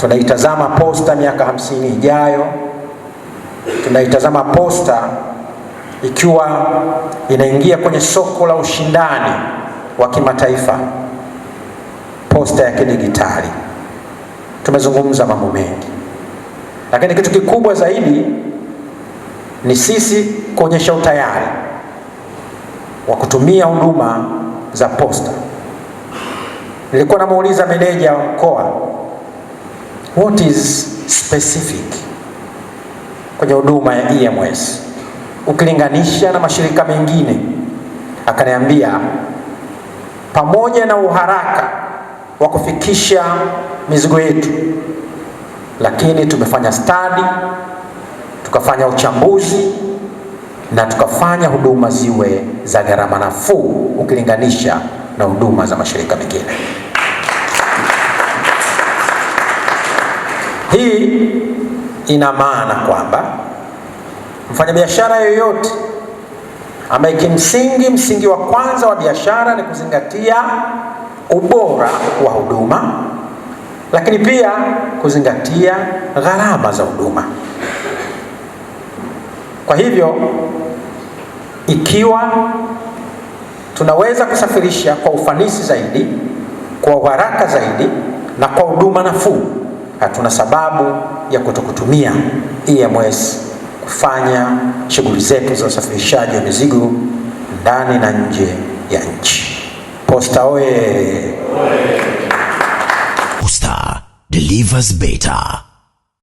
Tunaitazama Posta miaka 50 ijayo, tunaitazama Posta ikiwa inaingia kwenye soko la ushindani wa kimataifa, posta ya kidigitali. Tumezungumza mambo mengi, lakini kitu kikubwa zaidi ni sisi kuonyesha utayari wa kutumia huduma za posta. Nilikuwa namuuliza meneja wa mkoa, what is specific kwenye huduma ya EMS ukilinganisha na mashirika mengine? Akaniambia pamoja na uharaka wa kufikisha mizigo yetu, lakini tumefanya study, tukafanya uchambuzi na tukafanya huduma ziwe za gharama nafuu ukilinganisha na huduma za mashirika mengine. Hii ina maana kwamba mfanyabiashara yoyote ambaye kimsingi msingi wa kwanza wa biashara ni kuzingatia ubora wa huduma, lakini pia kuzingatia gharama za huduma. Kwa hivyo ikiwa tunaweza kusafirisha kwa ufanisi zaidi, kwa uharaka zaidi na kwa huduma nafuu, hatuna sababu ya kutokutumia EMS kufanya shughuli zetu za usafirishaji wa mizigo ndani na nje ya nchi. Posta oye! Posta delivers better.